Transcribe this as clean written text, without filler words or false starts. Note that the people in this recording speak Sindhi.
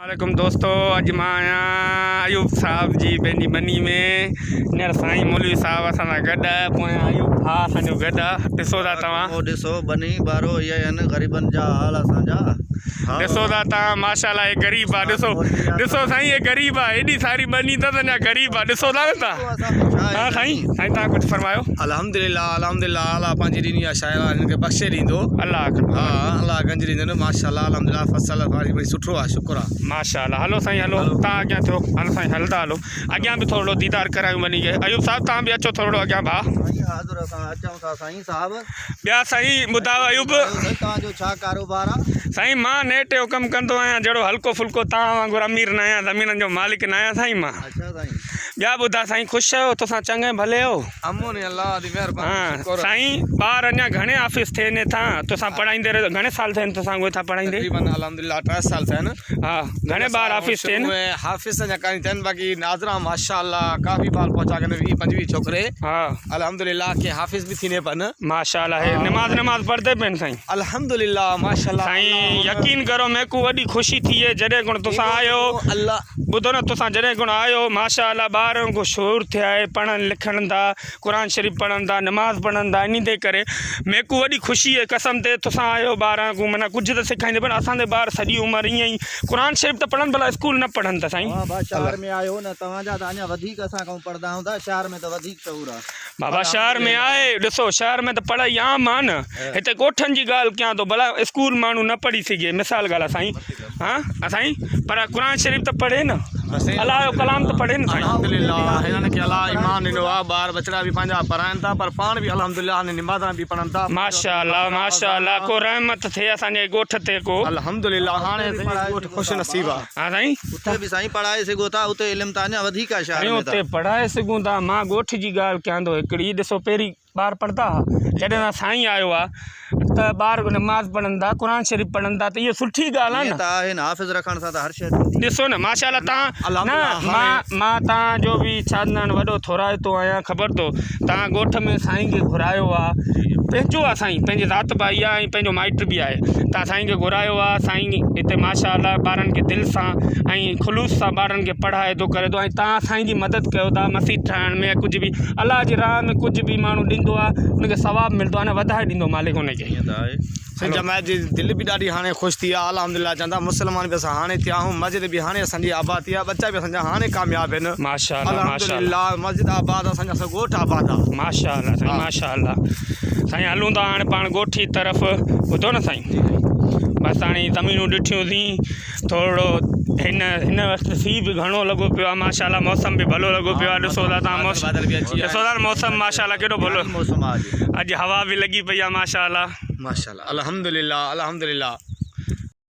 عليڪم دوستو اڄ مان آهيان ايوب صاحب جي پنهنجي ٻني ۾ هينئر سائين مولوي صاحب اسان سان گڏ آهي پويان ايوب ڀاء اسان جو گڏ آهي ڏسو ٿا توهان ڏسو ٻني ٻارو اهي آهن غريبن جا حال اسان جا ڏسو ٿا توهان ماشاءالله هي غريب آهي ڏسو ڏسو سائين هي غريب آهي ايڏي ساري ٻني اٿس اڃا غريب آهي ڏسو ٿا نه توهان ها سائين سائين توهان ڪجهه فرمايو الحمدلله الحمدلله الله پنهنجي ڏني آ شاعر هن کي بخشي ڏيندو الله ها الله گنج ڏيندو ماشاءالله الحمدلله فصل فاري بڙي سٺو آ شڪر آ. ماشاءالله هلو سائين هلو تان اڳيان ٿيو هلو سائين هلدا هلو اڳيان به ٿورڙو ديدار ڪرايون ٻني کي ايوب صاحب تان به اچو ٿورڙو اڳيان ڀاء. سائين حاضر اسان اچون ٿا سائين صاحب. ٻيا سائين ٻڌايو ايوب. سائين توهان جو ڇا ڪاروبار آ. سائين مان نيٽ جو ڪم ڪندو آهيان جهڙو هلڪو ڦلڪو توهان وانگر امير نه آهيان زمينن جو مالڪ نه آهيان سائين مان. اڇا سائين. ٻيا ٻڌا سائين خوش آهيو توسان چڱي ڀلي آهيو. امن الله the مهرباني شڪر. سائين ٻار اڃا گهڻي آفيس ٿين هتان توسان پڙهائيندي رهيو گهڻي سال ٿين توسان هتان پڙهائيندي. تقريبن الحمدلله 3 سال ٿيا آهن. ها گهڻي ٻار آفيس ٿين. حافظ اڃا ڪانه ٿين باقي ناظرا ماشاءالله ڪافي ٻار پهچا ڪن 20 25 ڇوڪري. ها. الحمدلله ڪي حافظ به ٿيني پن. ماشاءالله هي نماز نماز پڙهدي پين سائين. الحمدلله ماشاءالله سائين يقين ڪرو ميڪو وڏي خوشي ٿي هي جڏهن کان توسان آيو. الله. ٻڌو نه توسان جڏهن کان آيو ماشاء الله ٻارن کي شعور ٿيا آهي پڙهن لکن ٿا قرآن شريف پڙهن ٿا نماز پڙهن ٿا انهي تي ڪري ميڪو وڏي خوشي آهي قسم تي توسان آيو ٻارن کي معنيٰ ڪجهه ته سکائيندي پر اسان جا ٻار سڄي عمر ائين ئي قرآن شريف ته پڙهن ڀلا اسڪول نه پڙهن ٿا سائين. اوهان با شهر ۾ آهيو نه توهان جا ته اڃا وڌيڪ اسان کان پڙهندا هوندا شهر ۾ ته وڌيڪ شعور آهي. بابا شهر ۾ آهي ڏسو شهر ۾ ته پڙهائي عام آهي نه هتي ڳوٺن جي ڳالهه ڪيان ٿو ڀلا اسڪول ماڻهو نه پڙهي سگهي مثال ڳالهه آهي سائين ها سائين پر قرآن شريف ته پڙهي نه الله جو ڪلام ته پڙهي نه سائين. الحمدلله هنن کي الله ايمان ڏنو آ ٻار ٻچڙا به پنهنجا پڙهائن ٿا پر پاڻ به الحمدلله هن نمازان به پڙهن ٿا. ماشاءالله ماشاءالله ڪو رحمت ٿئي اسان جي ڳوٺ تي ڪو. الحمدلله هاڻي سائين ڳوٺ خوش نصيب آ. ها سائين. اتي به سائين پڙهائي سگهو ٿا اتي علم ته اڃا وڌيڪ آ شهر سائين ۾ ته. اتي پڙهائي سگهون ٿا مان ڳوٺ جي ڳالهه ڪيان ٿو هڪڙي ڏسو پهرين ٻار پڙهندا ها جڏهن کان سائين آيو آ ته ٻار نماز پڙهن ٿا قرآن شريف پڙهن ٿا ته اهو سٺي ڳالهه آ ائين نه. ته آهي نه حافظ رکڻ سان ته هر شيء ٿيندي. ڏسو نه ماشاء الله تان نه مان مان تان جو به ڇا چوندا آهن وڏو ٿورائتو آهيان خبر اٿو تان ڳوٺ ۾ سائين کي گهرايو آ پنهنجو آ سائين پنهنجي ذات ڀائي آ ۽ پنهنجو مائٽ به آهي تان سائين کي گهرايو آ سائين هتي ماشاء الله ٻارن کي دل سان ۽ خلوص سان ٻارن کي پڙهائي ٿو ڪري ٿو ۽ تان سائين جي مدد ڪيو ٿا مسجد ٺاهڻ ۾ يا ڪجهه به الله جي راهه ۾ ڪجهه به ماڻهو ڏيندو آ ان کي ثواب ملندو آ نه وڌائي ڏيندو مالڪ ان کي. ائين ته آهي. سائين جماعت جي دل به ڏاڍي هاڻي خوش ٿي آ الحمدلله چون ٿا مسلمان به اسان هاڻي ٿيا آهيون مسجد به هاڻي اسان جي آباد ٿي آ ٻچا به اسان جا هاڻي ڪامياب آهن ماشاءالله ماشاءالله الحمدلله مسجد آباد اسان جا سڄو ڳوٺ آباد آ. ماشاءالله سائين ماشاءالله سائين هلون ٿا هاڻي پاڻ ڳوٺ جي طرف ٻڌو نه سائين بس هاڻي زمينون ڏٺيون سين ٿورڙو هن هن وقت سي به گهڻو لڳو پيو آهي ماشاء الله موسم به ڀلو لڳو پيو آهي ڏسو ٿا تان موسم ڏسو ٿا موسم ماشاء الله ڪيڏو ڀلو موسم آهي اڄ هوا به لڳي پئي آهي ماشاء الله ماشاء الله الحمدلله الحمدلله.